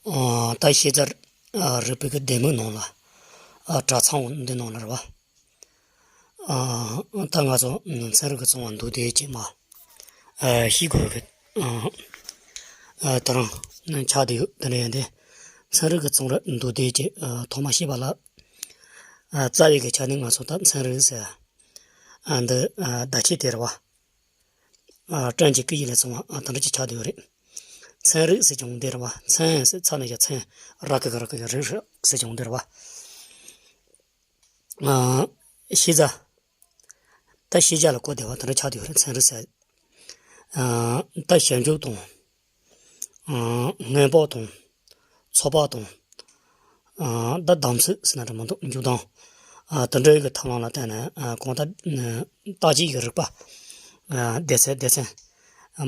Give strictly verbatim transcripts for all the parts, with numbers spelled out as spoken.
ཨ། ད་ཤེས་བྱ་རིག་པའི་གི་ལྡེ་མིག་ནང་ལ། ཨ། གྲྭ་ཚང་འདི་ནང་ལ་རེད་བ། ཨ། ད་ང་ཚོ་ཚན་རིག་གི་ཚོང་བ་མདོ་སྡེ་གཅིག་མ། ཨ། ཤེས་དགོས་གི། ཨ། ད་རང་ཆགས་བསྡད་ཡོད། དེ་འདྲ་ཡིན་ཏེ། ཚན་རིག་གི་ཚོང་ར་མདོ་སྡེ་གཅིག་ཐོག་མ་ཤེས་པ་ལ། ཨ། རྩ་བའི་གི་ཆ་ནས་ང་ཚོ་ད་ཚན་རིག་ཟེར། ཨ། འདི། ཨ། བརྡ་ཆད་དེ་རེད་བ། ཨ། ཀྲན་གྱི་སྐད་ཡིག་ལ་སོང་བ། ཨ། དེ་འདྲ་ཅིག་ཆགས་བསྡད་ཡོད་རེད། ཚན་རིག་ཟེར་ཀྱང་འདི་རེད་བ། ཚན་ཟེར་ཚ་ན་ཡ་ཚན། ར་གི་གུ་ར་གི་གུ་རིག་རིག་ཟེར་ཀྱང་འདི་རེད་བ། ཨ། ཤེས་བྱ། ད་ཤེས་བྱ་ལ་གོ་བདེ་བ་དེ་འདྲ་ཆགས་བསྡད་ཡོད་རེད། ཚན་རིག་ཟེར། ཨ། ད་ཞིབ་འཇུག་དང་། ཨ། སྔོན་དཔག་དང་། ཚོད་དཔག་དང་། ཨ། ད་གདམ་གསེས་ཟེར་ན་འདྲ་མི་འདུག་འཇུག་ལྡང་། ཨ། དེ་འདྲའི་གི་ཐབས་ལམ་ལ་བརྟེན་ནས། ཨ། གང་ལྟར། ཨ། བརྟག་དཔྱད་ཀྱི་རིག་པ། ཨ། སྡེ་ཚན་སྡེ་ཚན་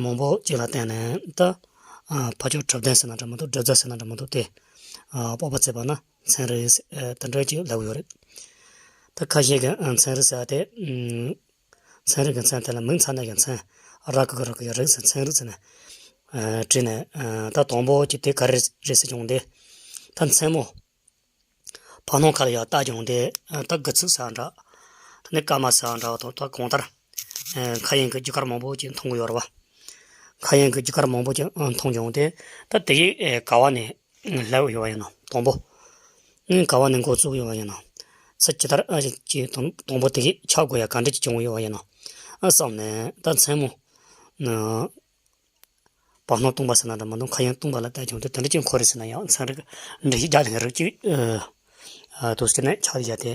མང་པོ་ཅིག་ལ་བརྟེན་ནས། ད། ཨ། ཕར་ཕྱོགས་གྲུབ་དོན་ཟེར་ན་འདྲ་མི་འདུག་སྒྲུབ་རྩལ་ཟེར་ན་འདྲ་མི་འདུག་དེ། ཨ། དཔོག་པ་བྱས་པ་ན་ཚན་རིག་ཟེར། ཨ། དེ་འདྲ་ཅིག་ལབ་ཡོད་རེད། ད་ཁ་ཤས་ཀྱིས། ཨ། ཚན་རིག་ཟེར་བ་དེ། ཨ། ཚན་རིག་གི་མཚན་དེ་ལ་མིང་ཚ་ན་གི་མཚན། ར་གི་གུ་ར་གི་གུ་རིག་ཟེར། ཚན་རིག་ཟེར་ནས། ཨ། བྲིས་ནས། ཨ། ད་དང་པོ་གཅིག་དེ་ག་རེ་རེད་ཟེར་བྱུང་སྟེ། ད་མཚན་མོ། བར་སྣང་ཁ་ལ་ཡར་བལྟས་བྱུང་སྟེ། ཨ། ད་དགུ་ཚིགས་ཟེར་བ་འདྲ། ད་ནི་སྐར་མ་ཟེར་བ་འདྲ་བ་དང་། ད་གང་ལྟར། ཨ། མཁའ་དབྱིངས་ཀྱི་རྒྱུ་སྐར་མང་པོ་ཅིག་མཐོང་གི་ཡོད་རེད་བ། མཁའ་དབྱིངས་ཀྱི་རྒྱུ་སྐར་མང་པོ་ཅིག་ཨ། མཐོང་བྱུང་སྟེ། ད་དེ་གི། ཨ། ག་བ་ནས་སླེབས་ཡོད་པ་ཡིན་ན། དང་པོ། ཨ། ག་བ་ནས་འགོ་བཙུགས་ཡོད་པ་ཡིན་ན། ཚེ་ཇི་ལྟར། ཨ། ཅིག་དང་། དང་པོ་དེ་གི་ཆགས་དགོས་ཡ་ག་འདྲ་ཅིག་བྱུང་ཡོད་པ་ཡིན་ན། ཨ། བསམ་ནས་ད་མཚན་མོ། ཨ། བར་སྣང་སྟོང་པ་ཟེར་ན་འདྲ་མི་འདུག་མཁའ་དབྱིངས་སྟོང་པ་ལ་བལྟས་བྱུང་སྟེ། དེ་འདྲ་ཅིག་འཁོར་རེད་ཟེར་ན་ཡང་ཚན་རིག་འགྲེལ་བཤད་རྒྱག་ལེན་རིགས་ཅིག་ཨ། དུས་ཚོད་ནས་ཆགས་བསྡད་ཡ་དེ།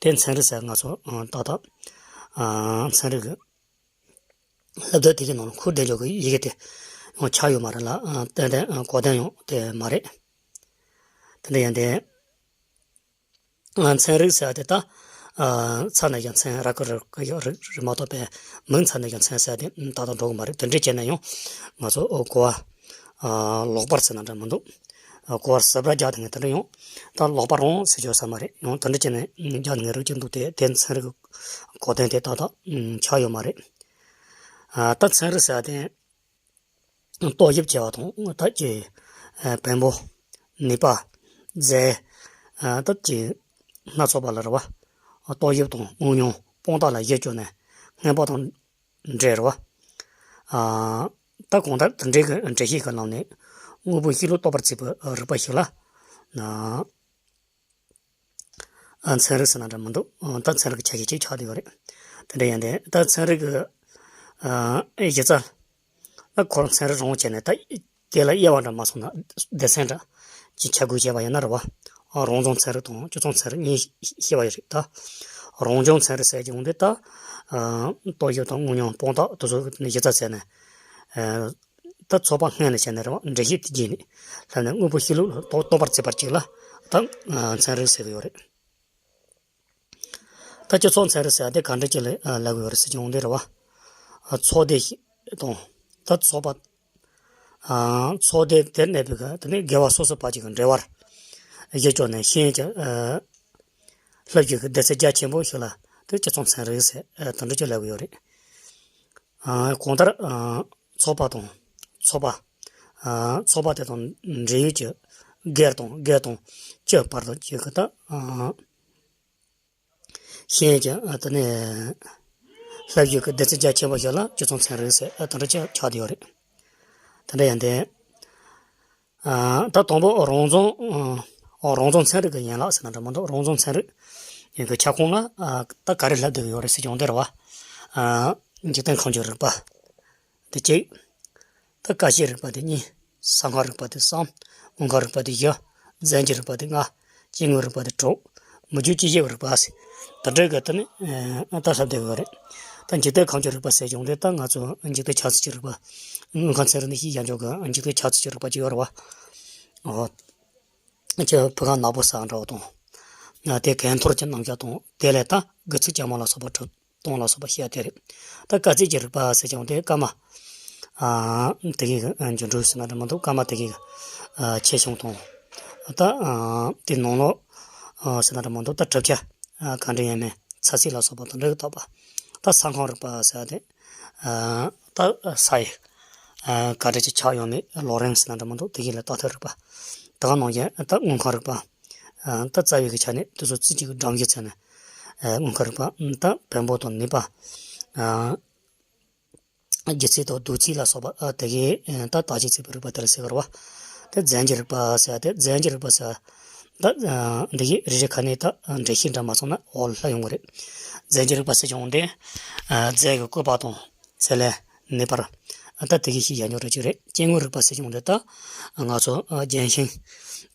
དེ་ཚན་རིག་ཟེར། ང་ཚོ། ཨ། ཏག་ཏག་ཨ། ཚན་རིག་གི་སློབ་དེབ་དེ་གི་ནང་ལ་འཁོར་བསྡད་འཇོག་གི་ཡི་གེ་དེ་ཡང་ཆགས་ཡོད་མ་རེད་ལ། ཨ། ཏན་ཏན། ཨ། གོ་དོན་ཡང་དེ་མ་རེད། དེ་འདྲ་ཡིན་ཏེ། ཨ། ཚན་རིག་ཟེར་བ་དེ་ད། ཨ། ཚ་ན་ཡ་མཚན། ར་གི་གུ་ར་གི་གུ་རིག་རིག་མ་གཏོགས་པའི་མིང་ཚ་ན་ཡ་མཚན་ཟེར་བ་དེ་ད་ལྟ་འགྲོ་གི་མ་རེད། དེ་འདྲ་བྱས་ན་ཡང་ང་ཚོ་གོ་བ། ཨ། ལོག་པར་ཟེར་ན་འདྲ་མི་འདུག་ཨ། གོ་བ་གཟབ་ར་རྒྱག་ཐུབ་མཁན་དེ་འདྲ་ཡང་ད་ལོག་པ་རང་ཟེར་ཆོག་ས་མ་རེད། ཡང་དེ་འདྲ་བྱས་ནས་རྒྱག་ཐུབ་མཁན་རིགས་ཅིག་འདུག་དེ་དེ་ཚན་རིག་གི་གོ་དོན་དེ་ཏག་ཏག་ཆགས་ཡོད་མ་རེད། ཨ། ད་ཚན་རིག་ཟེར་བ་དེ་རྟོག་ཞིབ་བྱས་པ་དང་། ད་ཅི། ཨ། བེམ་པོ། ནུས་པ། རྫས། ཨ། ད་ཅི། སྣ་ཚོགས་པ་ལ་རེད་བ། རྟོག་ཞིབ་དང་དངོས་མྱོང་སྤང་རྟོགས་ལ་གཞི་བཅོལ་ནས་སྔོན་དཔག་དང་འབྲེལ་རེད་བ། ཨ། ད་གང་ལྟར་དེ་འདྲའི་གི་འགྲེལ་བཤད་ཀྱི་ནང་ནས་དངོས་པོའི་གཤིས་ལུགས་རྟོགས་པར་བྱེད་པའི་རིག་པ་ཞིག་ལ། ཨ། ཨ། ཚན་རིག་ཟེར་ན་འདྲ་མི་འདུག་ཨ། ད་ཚན་རིག་གི་ཆ་ཤས་ཅིག་ཆགས་བསྡད་ཡོད་རེད། དེ་འདྲ་ཡིན་ཏེ། ད་ཚན་རིག་གི། ཨ། གཞི་རྩ། ད་ཁོ་རང་ཚན་རིག་རང་བྱས་ནས། ད་དེ་ལ་དབྱེ་བ་འདྲ་མ་སོང་ན། སྡེ་ཚན་འདྲ་ཅིག་ཆ་བགོས་བྱས་པ་ཡིན་ན་རེད་བ། ཨ། རང་བྱུང་ཚན་རིག་དང་སྤྱི་ཚོགས་ཚན་རིག་གཉིས་བཤད་པ་ཡོད་རེད་ད། རང་བྱུང་ཚན་རིག་ཟེར་གྱི་འོང་དུས་ད། ཨ། རྟོག་ཞིབ་དང་དངོས་མྱོང་སྤང་རྟོགས་དེ་ཚོ་གི་གཞི་རྩ་བྱས་ནས། ཨ། ད་ཚོགས་པ་སྔོན་ལ་བྱས་ནས་རེད་བ། འགྲེལ་བཤད་དེ་རྗེས་ནས་ལབ་ནས་དངོས་པོའི་གཤིས་ལུགས་རྟོགས་རྟོགས་པར་བྱེད་པ་ཅིག་ལ་ད། ཨ། ཚན་རིག་ཟེར་གྱི་ཡོད་རེད། ད་སྤྱི་ཚོགས་ཚན་རིག་ཟེར་བ་དེ་ག་འདྲ་ཅིག་ལ་ལབ་ཀྱི་ཡོད་རེད་ཟེར་གྱི་འོང་དུས་རེད་བ། ཨ། ཚོགས་སྡེ་དང་། ད་ཚོགས་པ། ཨ། ཚོགས་སྡེ་དེར་གནས་པའི་གི་དེ་ནས་སྒེར་བ་སོ་སོ་བར་གྱི་གི་འབྲེལ་བར་གཞི་བཅོལ་ནས་ཤེས་ཡོན་གྱི། ཨ། བསླབ་བྱའི་གི་སྡེ་ཚན་རྒྱ་ཆེན་པོ་ཞིག་ལ་དེ་སྤྱི་ཚོགས་ཚན་རིག་ཟེར། ཨ། དེ་འདྲ་ཅིག་ལབ་ཀྱི་ཡོད་རེད། ཨ། གང་ལྟར། ཨ། ཚོགས་པ་དང་། ཚོགས་པ། ཨ། ཚོགས་པ་དེ་དང་འབྲེལ་ཡོད་ཀྱི་སྒེར་དང་། སྒེར་དང་སྤྱི་བར་དུ་ཅིག་གི་ད། ཨ། ཤེས་ཡོན་གྱི། ཨ། དེ་ནས་བསླབ་བྱའི་གི་སྡེ་ཚན་རྒྱ་ཆེན་པོ་ཞིག་ལ་སྤྱི་ཚོགས་ཚན་རིག་ཟེར། ཨ། དེ་འདྲ་ཅིག་ཆགས་བསྡད་ཡོད་རེད། དེ་འདྲ་ཡིན་ཏེ། ཨ། ད་དང་པོ་རང་བྱུང་། ཨ། རང་བྱུང་ཚན་རིག་གི་ཡན་ལག་ཟེར་ན་འདྲ་མི་འདུག་རང་བྱུང་ཚན་རིག་གི་ཁྱབ་ཁོངས་ལ། ཨ། ད་ག་རེ་ལབ་བསྡད་ཀྱི་ཡོད་རེད་ཟེར་གྱི་འོང་དུས་རེད་བ། ཨ། འཇིག་རྟེན་ཁམས་ཀྱི་རིག་པ། དེ་གཅིག་ད་སྐར་ཆའི་རིག་པ་དེ་གཉིས། ས་ཁམས་རིག་པ་དེ་གསུམ། དངོས་ཁམས་རིག་པ་དེ་བཞི། རྫས་འགྱུར་རིག་པ་དེ་ལྔ། སྐྱེ་དངོས་རིག་པ་དེ་དྲུག་མི་རྒྱུད་སྐྱེ་བྱེད་རིག་པ་ཟེར། དེ་འདྲའི་གི་དེ་ནི། ཨ། ད་ལབ་བསྡད་ཡོད་རེད། ད་འཇིག་རྟེན་ཁམས་ཀྱི་རིག་པ་ཟེར་གྱི་འོང་དུས་ད་ང་ཚོ་འཇིག་རྟེན་ཆགས་ཚུལ་གྱི་རིག་པ། དངོས་ཁམས་ཚན་རིག་ནས་ཤེས་ཡོན་ཅོག་གི་འཇིག་རྟེན་ཆགས་ཚུལ་གྱི་རིག་པ་ཅིག་ཡོད་རེད་བ། འོ། ཅིག་བུ་ག་ནག་པོ་ཟེར་འདྲ་བོ་དང་། དེ་གན་འཐོར་གྱི་རྣམ་གཞག་དང་། དེ་ལས་ད་དགུ་ཚིགས་བཅད་མ་ལ་སོགས་པ་གྲུབ་སྟངས་ལ་སོགས་པ་བཤད་དེ་རེད། ད་སྐར་རྩིས་ཀྱི་རིག་པ་ཟེར་ཀྱང་དེ་སྐར་མ། ཨ། དེ་གའི་འགྱུར་འགྲོས་ཟེར་ན་འདྲ་མི་འདུག་སྐར་མ་དེ་གའི། ཨ། ཆེ་ཆུང་དང་། ད། ཨ། དེ་ནང་ལོགས། ཨ། ཟེར་ན་འདྲ་མི་འདུག་ད་གྲུབ་ཆ། ཨ། ག་འདྲ་ཡིན་མིན་ཚ་ཚིགས་ལ་སོགས་པ་དང་འདྲ་གི་བརྟག་པ། ད་ས་ཁམས་རིག་པ་ཟེར་ཏེ། ཨ། ད་ས་ཡི། ཨ། ག་འདྲ་ཅིག་ཆགས་ཡོད་མེད་ལོག་རིམ་ཟེར་ན་འདྲ་མི་འདུག་དེ་གའི་ལ་རྟགས་ཐིག་རིག་པ། ད་ག་ནང་བཞིན་ད་དངུལ་ཁང་རིག་པ། ད་རྩ་བའི་གི་ཆ་ནས་དེ་ཚོ་རྩིས་ཀྱི་སྒྲོམ་གཞི་བཙལ་ནས། དངུལ་ཁང་རིག་པ། ད་བེམ་པོ་དང་ནུས་པ། སྒྱུ་རྩལ་དང་རྡོ་རྩིས་ལ་སོགས་པ་དེ་གའི་ད་བརྟག་དཔྱད་བྱེད་པའི་རིག་པ་དེ་ལ་ཟེར་གི་རེད་བ། དེ་རྫས་འགྱུར་རིག་པ་ཟེར་ཏེ། རྫས་འགྱུར་རིག་པ་ཟེར། ད་འདི་གའི་རེ་རེ་ཁ་ནས་ད་འགྲེལ་བཤད་འདྲ་མ་སོང་ན་འོག་ལ་ཡོང་གི་རེད། རྫས་འགྱུར་རིག་པ་ཟེར་བྱུང་སྟེ། རྫས་ཀྱི་བཀོད་པ་དང་། ཚད་ལས། ནུས་པར། ད་དེ་གའི་ཤེས་བྱ་འཇོག་གྲབས་ཅིག་རེད། སྐྱེ་དངོས་རིག་པ་ཟེར་བྱུང་སྟེ། ད་ང་ཚོ་ལྗོན་ཤིང་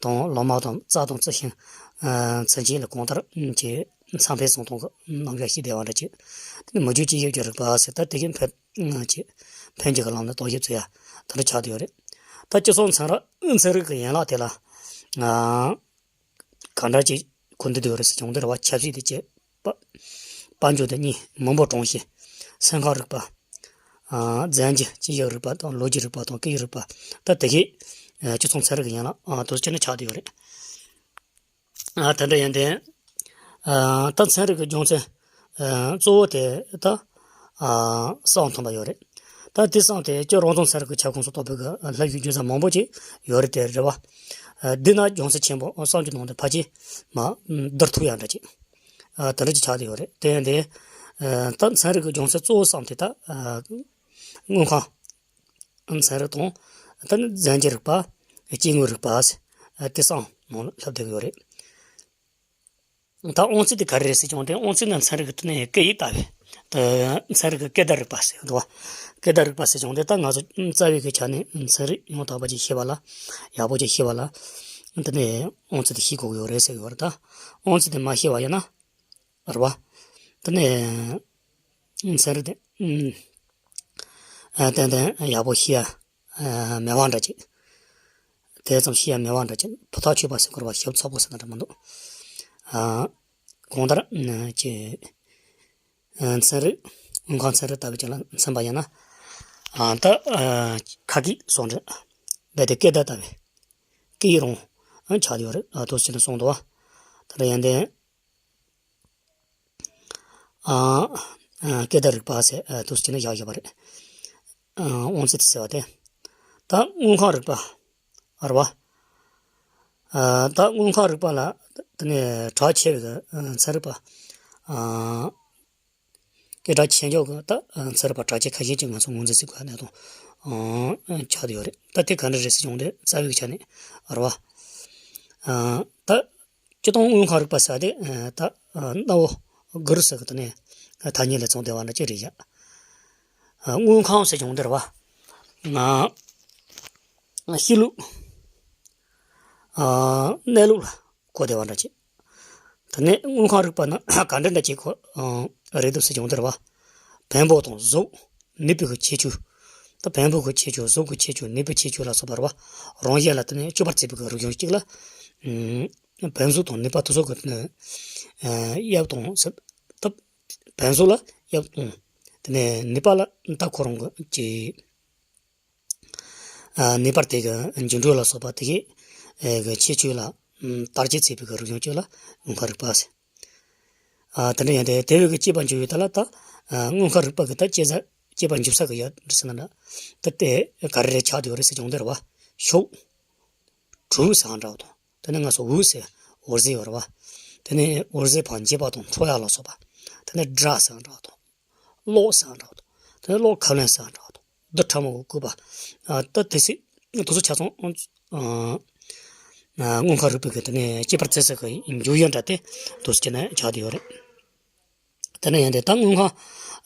དང་ལོ་མ་དང་རྩྭ་དང་རྩི་ཤིང་། ཚན་ཆེན་ལ་གང་ལྟར་གྱི་འཚང་འཕེལ་སོང་སྟངས་ཀྱི་རྣམ་གཞག་ཤེས་བདེ་བ་འདྲ་ཅིག་དེ་ནས་མི་རྒྱུ་སྐྱེ་ཡུལ་གྱི་རིག་པ་ཟེར། ད་དེ་གའི་ཕན་གྱི་ཕན་གྱི་ལམ་ལ་རྟོག་ཞིབ་བྱེད་ཡ་དེ་འདྲ་ཆགས་བསྡད་ཡོད་རེད། ད་སྤྱི་ཚོགས་ཚན་རིག་ཚན་རིག་གི་ཡན་ལག་དེ་ལ། ག་འདྲ་ཅིག་གོ་འདི་འདུག་རེད་ཟེར་བྱུང་སྟེ་རེད་བ། ཆབ་སྲིད་དེ་བཅས་པ། དཔལ་འབྱོར་དེ་གཉིས། མི་འབོར་གྲངས་གཞི། སེམས་ཁམས་རིག་པ། རྫས་འགྱུར་སྤྱི་ཡོངས་རིག་པ་དང་ལོ་རྒྱུས་རིག་པ་དང་སྐད་ཡིག་རིག་པ། ད་དེ་གའི་སྤྱི་ཚོགས་ཚན་རིག་གི་ཡན་ལག་དེ་ཚོ་ཆ་ནས་ཆགས་བསྡད་ཡོད་རེད། དེ་འདྲ་ཡིན་ཏེ། ད་ཚན་རིག་གི་སྦྱོང་ཚན་གཙོ་བོ་དེ་ད་གསང་མཐོང་པ་ཡོད་རེད། ད་དེ་གསང་དེ་སྤྱིར་རང་བྱུང་ཚན་རིག་གི་ཁྱབ་ཁོངས་སུ་གཏོགས་པའི་གི་ལྷ་བཞུགས་རྒྱུ་ཚན་མང་པོ་ཅིག་ཡོད་རེད་དེ་རེད་བ། འདི་ན་སྦྱོང་ཚན་ཆེན་པོ་གསང་རྒྱུ་ནང་དུ་ཕལ་ཆེར་མ་བསྡུར་ཐུབ་ཡག་འདྲ་ཅིག་དེ་འདྲ་ཅིག་ཆགས་བསྡད་ཡོད་རེད། དེ་ཡིན་ཏེ། ད་ཚན་རིག་གི་སྦྱོང་ཚན་གཙོ་བོ་གསང་དེ་ད་དངུལ་ཁང་ཚན་རིག་དང་། ད་ནི་རྫས་འགྱུར་རིག་པ། སྐྱེ་དངོས་རིག་པ། དེ་གསང་ནང་ལ་སླེབས་བསྡད་ཡོད་རེད། ད་དབང་ཚད་དེ་ག་རེ་རེད་ཟེར་བྱུང་སྟེ། དབང་ཚད་ནི་ཚན་རིག་གི་དེ་ནས་སྐད་ཡིག་ལྟ་བུ། ད་ཚན་རིག་གི་སྐད་བརྡ་རིག་པ་ཟེར་འདུག་བ། སྐད་བརྡ་རིག་པ་ཟེར་བྱུང་སྟེ། ད་ང་ཚོ་རྩ་བའི་གི་ཆ་ནས་ཚན་རིག་ཡང་དག་པ་ཅིག་ཤེས་པ་ལ། ཡག་པོ་ཅིག་ཤེས་པ་ལ། དེ་ནས་དབང་ཚད་དེ་ཤེས་དགོས་ཀྱི་ཡོད་རེད་ཟེར་གྱི་ཡོད་རེད། ད་དབང་ཚད་དེ་མ་ཤེས་པ་ཡིན་ན། རེད་བ། དེ་ནས་ཚན་རིག་དེ་ཨ་ཏན་ཏན་ཡག་པོ་ཤེས་ཡ་མེད་པ་འདྲ་ཅིག་དེ་ཙམ་ཤེས་ཡ་མེད་པ་འདྲ་ཅིག་ཕུ་ཐག་ཆོད་པ་ཟེར་དགོས་རེད་བ། ཞིབ་ཚགས་པོ་ཟེར་ན་འདྲ་མི་འདུག་གང་ལྟར་ཅིག་ཚན་རིག་དངུལ་ཁང་ཚན་རིག་ལྟ་བུ་ཅིག་ལ་མཚོན་པ་ཡིན་ན། ད་ཁ་སྐད་སོགས་འདྲ་རྦད་དེ་སྐད་བརྡ་ལྟ་བུ། སྐད་ཡིག་རང་ཆགས་ཡོད་རེད། ཨ་ཐུགས་ཆེ་ནས་གསུངས་འདུག་བ། ད་ལྟ་ཡོན་ཏན། ཨ། ཨ། སྐད་བརྡ་རིག་པ་ཟེར་ཨ་འདུག་སེ་བྱས་ནས་བཞག་ཡོད་པ་རེད། ཨ། དབང་ཚད་ཟེར་བ་དེ། ད་དངུལ་ཁང་རིག་པ། རེད་བ། ཨ། ད་དངུལ་ཁང་རིག་པ་ལ་དེ་ནས་གྲགས་ཆེ་བའི་ཨ་ཚན་རིག་པ། ཨ། སྐད་གྲགས་ཆེ་མགྱོགས་ཀྱི་ད་ཨ་ཚན་རིག་པ་གྲགས་ཅན་ཁ་ཤས་ཀྱིས་ང་ཚོ་ངོས་འཛིན་བྱེད་དགོས་ཡ་གནད་དོན་ཨ་ཆགས་བསྡད་ཡོད་རེད། ད་དེ་ག་འདྲ་རེད་ཟེར་བྱུང་དེ་རྩ་བའི་ཆ་ནས་རེད་བ། ཨ། ད། སྤྱིར་བཏང་དངུལ་ཁང་རིག་པ་ཟེར་དེ་ད་གནའ་བོ་གུ་རུ་ཟེར་གི་དེ་ནས་ཐ་སྙད་ལས་བྱུང་བསྡད་པ་འདྲ་ཅིག་རེད་ཡ། དངུལ་ཁང་ཟེར་བྱུང་དེ་རེད་བ། ང་། གཤིས་ལུགས། གནས་ལུགས་ལ་གོ་བསྡད་པ་འདྲ་ཅིག་དེ་ནས་དངུལ་ཁང་རིག་པ་ནི་ག་འདྲ་འདྲ་ཅིག་གོ་རེད་འདུག་ཟེར་བྱུང་དེ་རེད་བ། བེམ་པོ་དང་གཟུགས། ནུས་པའི་གི་ཁྱད་ཆོས། ད་བེམ་པོ་གི་ཁྱད་ཆོས། གཟུགས་ཀྱི་ཁྱད་ཆོས། ནུས་པའི་ཁྱད་ཆོས་ལ་སོགས་པ་རེད་བ། རང་བཞིན་ལ་དེ་ནས་སྤྱོད་པར་བྱེད་པའི་གི་རིག་གཞུང་གཅིག་ལ། བེམ་གཟུགས་དང་ནུས་པ་དེ་ཚོ་གི་དེ་ནས་དབྱིབས་དང་ཟེར། ད་བེམ་གཟུགས་ལ་དབྱིབས་དང་། དེ་ནས་ནུས་པ་ལ་ད་ཁོ་རང་གི་ཅིག་ནུས་པར་དེ་གི་འགྱུར་འགྲོས་ལ་སོགས་པ་དེ་གི་ཁྱད་ཆོས་ལ་བརྟག་དཔྱད་བྱེད་པའི་གི་རིག་གཞུང་གཅིག་ལ་དངུལ་ཁང་རིག་པ་ཟེར། ཨ། དེ་འདྲ་ཡིན་ཏེ་དེ་བས་ཀྱི་དཔྱད་པ་འཇུག་ཡུལ་དེ་ལ་ད། ཨ། དངུལ་ཁང་རིག་པ་གི་ད་དཔྱད་ས་དཔྱད་པ་འཇུག་ས་གི་ཡ་འདྲ་ཟེར་ན་འདྲ། ད་དེ་ག་རེ་རེ་ཆགས་བསྡད་ཡོད་རེད་ཟེར་བྱུང་དེ་རེད་བ། ཤོག་དྲུག་ཟེར་བ་འདྲ་བ་དང་། དེ་ནས་ང་ཚོ་འུ་ཟེར་འོད་ཟེར་ཡོད་རེད་བ། དེ་ནས་འོད་ཟེར་བར་འགྱེད་པ་དང་འཕྲོ་ཡག་ལ་སོགས་པ། དེ་ནས་སྒྲ་ཟེར་བ་འདྲ་བ་དང་། གློག་ཟེར་བ་འདྲ་བ་དང་། དེ་ནས་གློག་ཁ་ལན་ཟེར་བ་འདྲ་བ་དང་། རྡུལ་ཕྲ་མོ་གི་བཀོད་པ། ཨ། ད་དེ་སྲིད་དེ་ཚོ་ཆ་ཚང་། ཨ། ཨ། དངུལ་ཁང་རིག་པའི་གི་དེ་ནས་དཔྱད་པར་བྱེད་ས་གི་འཇུག་ཡུལ་འདྲ་དེ་འདུག་སེ་བྱས་ནས་ཆགས་བསྡད་ཡོད་རེད། དེ་ནས་ཡིན་ཏེ་ད་དངུལ་ཁང་།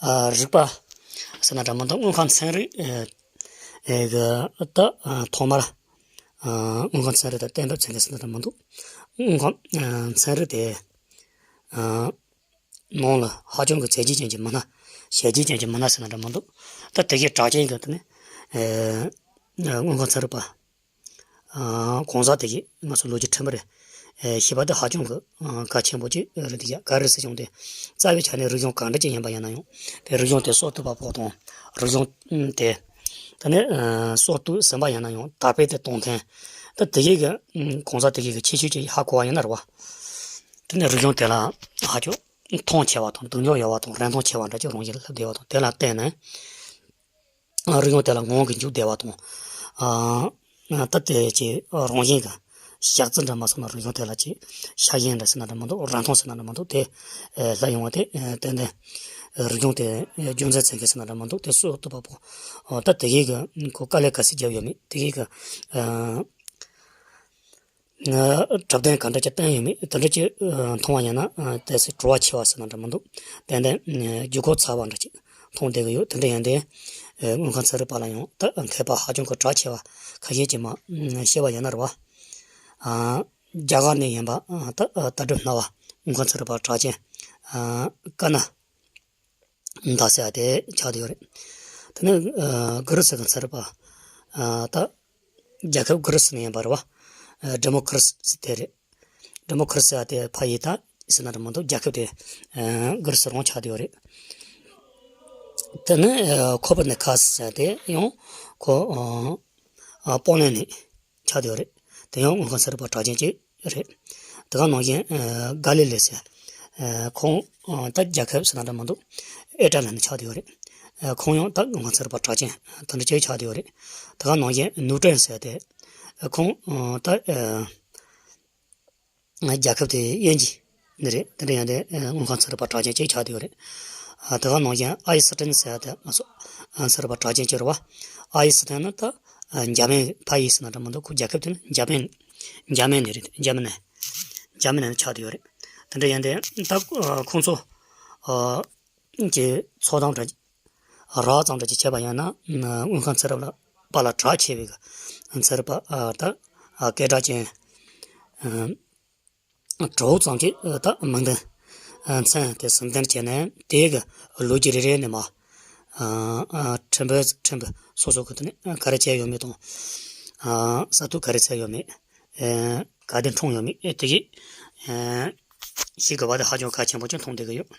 ཨ། རིག་པ་ཟེར་ན་འདྲ་མི་འདུག་དངུལ་ཁང་ཚན་རིག་ཨ། ཨེ་གི་ད། ཨ། ཐོག་མར། ཨ། དངུལ་ཁང་ཚན་རིག་དང་གཏན་འབེབས་བྱེད་མཁན་ཟེར་ན་འདྲ་མི་འདུག་དངུལ་ཁང་། ཨ། ཚན་རིག་དེ། ཨ། ནང་ལ་ཧ་ཅང་གི་མཛད་རྗེས་ཅན་གྱི་མི་སྣ། ཞལ་རྒྱས་ཅན་གྱི་མི་སྣ་ཟེར་ན་འདྲ་མི་འདུག་ད་དེ་གའི་གྲགས་ཅན་གྱི་དེ་ནི། ཨེ། དངུལ་ཁང་ཚན་རིག་པ། ཨ། གང་ཟག་དེ་གའི་ང་ཚོ་ལོ་རྒྱུས་ཕྲན་བུ་རེ་ཤེས་པ་དེ་ཧ་ཅང་གི་གལ་ཆེན་པོ་ཅིག་རེད། དེ་ག་རེ་ཟེར་བྱུང་སྟེ། རྩ་བའི་ཆ་ནས་རིག་གཞུང་གང་འདྲ་ཅིག་ཡིན་པ་ཡིན་ན་ཡང་། དེ་རིག་གཞུང་དེ་སྲོལ་བཏོད་པ་པོ་དང་། རིག་གཞུང་དེ། དེ་ནས། ཨ། སྲོལ་བཏོད་ཟིན་པ་ཡིན་ན་ཡང་དར་སྤེལ་དེ་གཏོང་མཁན། ད་དེ་གའི་གི་གང་ཟག་དེ་གའི་གི་ཁྱད་ཆོས་ཅིག་ཧ་གོ་བ་ཡིན་ན་རེད་བ། དེ་ནས་རིག་གཞུང་དེ་ལ་ཧ་ཅང་མཐོང་ཆེ་བ་དང་། སྡུག་སྦྱོང་ཡོད་པ་དང་། རིན་ཐང་ཆེ་བ་འདྲ་ཅིག་རང་བཞིན་ལ་སླེབས་བསྡད་པ་དང་། དེ་ལ་བརྟེན་ནས། ཨ། རིག་གཞུང་དེ་ལ་ངང་གིས་འཇུག་བསྡད་པ་དང་། ཨ། ད་དེ་ཅིག་རང་བཞིན་གྱི་ ཞག་རྩི་འདྲ་མ་སོང་ན་རིག་གཞུང་དེ་ལ་ཅིག་ཤ་ཡན་འདྲ་ཟེར་ན་འདྲ་མི་འདུག་རང་མཐོང་ཟེར་ན་འདྲ་མི་འདུག་དེ་ལ་ཡོང་བ་དེ་ཏན་ཏན་རིག་གཞུང་དེ་རྒྱུན་འཛིན་བྱེད་མཁན་ཟེར་ན་འདྲ་མི་འདུག་དེ་སུ་ཐུབ་པ་པོ་ད་དེ་གའི་གི་ཁོ་དཀའ་ལས་ག་ཚོད་བརྒྱབ་ཡོད་མེད། དེ་གའི་གི་གྲུབ་དོན་ག་འདྲ་ཅིག་བསྟན་ཡོད་མེད། དེ་འདྲ་ཅིག་མཐོང་བ་ཡིན་ན་དེ་སྲིད་བྲོ་བ་ཆེ་བ་ཟེར་ན་འདྲ་མི་འདུག་ཏན་ཏན་ཨ་རྒྱུ་ཀློག་ཚར་བ་འདྲ་ཅིག་མཐོང་བསྡད་ཀྱི་ཡོད། དེ་འདྲ་ཡིན་དུས་ཨ་དངུལ་ཁང་ཚན་རིག་པ་ལ་ཡང་ད་མཁས་པ་ཧ་ཅང་གི་གྲགས་ཆེ་བ་ཁ་ཤས་ཀྱིས་མ་བཤད་པ་ཡིན་ན་རེད་བ། ཨ་རྒྱ་གར་ནས་ཡིན་པ་ཨ་ད་ཨ་ལྟ་གྲུབ་སྣང་བ་དངུལ་ཁང་ཚན་རིག་པ་གྲགས་ཅན་ཨ་ཀ་ན་ཌ་ཟེར་བ་དེ་ཆགས་བསྡད་ཡོད་རེད། དེ་ནས་ཨ་གྷི་རི་སི་གི་ཚན་རིག་པ་ཨ་ད་རྒྱལ་ཁབ་གྷི་རི་སི་ནས་ཡིན་པ་རེད་བ། ཨ་ཌི་མོ་ཀི་རེ་སི་དེ་རེད། ཌི་མོ་ཀི་རེ་སི་ཟེར་བ་དེ་ཕ་ཡི་ད་ཟེར་ན་འདྲ་མི་འདུག་རྒྱལ་ཁབ་དེ་ཨ་གྷི་རི་སི་རང་ཆགས་བསྡད་ཡོད་རེད། དེ་ནས་ཨ་ཁོ་པར་ནི་ཁ་སི་ཟེར་བ་དེ་ཡང་ཁོ་ཨ་ཨ་པོ་ལན་ནས་ཆགས་བསྡད་ཡོད་རེད། དེ་ཡང་དངུལ་ཁང་ཚན་རིག་པ་གྲགས་ཅན་གཅིག་རེད། དེ་ག་ནང་བཞིན་ཨ་གཱ་ལི་ལེ་ཟེར་ཨ་ཁོང་ཨ་ད་རྒྱལ་ཁབ་ཟེར་ན་འདྲ་མི་འདུག་ཨི་ཊ་ལི་ནས་ཆགས་བསྡད་ཡོད་རེད། ཨ་ཁོང་ཡང་ད་དངུལ་ཁང་ཚན་རིག་པ་གྲགས་ཅན་དེ་འདྲ་གཅིག་ཆགས་བསྡད་ཡོད་རེད། དེ་ག་ནང་བཞིན་ནིའུ་ཊོན་ཟེར་དེ་ཨ་ཁོང་ཨ་ད་ཨ་རྒྱལ་ཁབ་དེ་དབྱིན་ཇི་ནས་རེད། དེ་འདྲ་ཡིན་དུས་ཨ་དངུལ་ཁང་ཚན་རིག་པ་གྲགས་ཅན་གཅིག་ཆགས་བསྡད་ཡོད་རེད། ཨ་དེ་ག་ནང་བཞིན་ཨའི་སི་ཊན་ཟེར་དེ་ང་ཚོ་ཨ་ཚན་རིག་པ་གྲགས་ཅན་གཅིག་རེད་བ། ཨའི་སི་ཊན་ནི་ད་ཨ་འཇར་མན་ཕ་ཡི་ཟེར་ན་འདྲ་མི་འདུག་ཁོ་རྒྱལ་ཁབ་དེ་ནི་འཇར་མན། འཇར་མན་ནས་རེད། འཇར་མན་ནས། འཇར་མན་ནས་ཆགས་བསྡད་ཡོད་རེད། དེ་འདྲ་ཡིན་དུས་ད་ཨ་ཁོང་ཚོ་ཨ་གི་ཚོགས་གཏམ་འདྲ་རགས་ཙམ་འདྲ་ཅིག་བྱས་པ་ཡིན་ན་དངུལ་ཁང་ཚན་རིག་པ་ལ་གྲགས་ཆེ་བའི་ཚན་རིག་པ་ཨ་ད་ཨ་སྐད་གྲགས་ཅན་ཨ་དྲུག་ཙམ་གྱིས་ཨ་ད་མིང་དོན་ཨ་མཚན་དེ་ཟུར་འདོན་བྱས་ནས་དེའི་གི་ལོ་རྒྱུས་རེ་རེ་ནས་མ་ཨ་ཨ་ཕྲན་བུ་ཕྲན་བུ་སོ་སོ་གི་དེ་ནས་ག་རེ་བྱས་ཡོད་མེད་དང་ཨ་གསར་གཏོད་ག་རེ་བྱས་ཡོད་མེད་ཨ་ག་དེ་འཁྲུངས་ཡོད་མེད་ཨ་དེ་གི་ཨ་ཤེས་དགོས་པ་དེ་ཧ་ཅང་གལ་ཆེན་པོ་ཅིག་མཐོང་བསྡད་ཀྱི་ཡོད།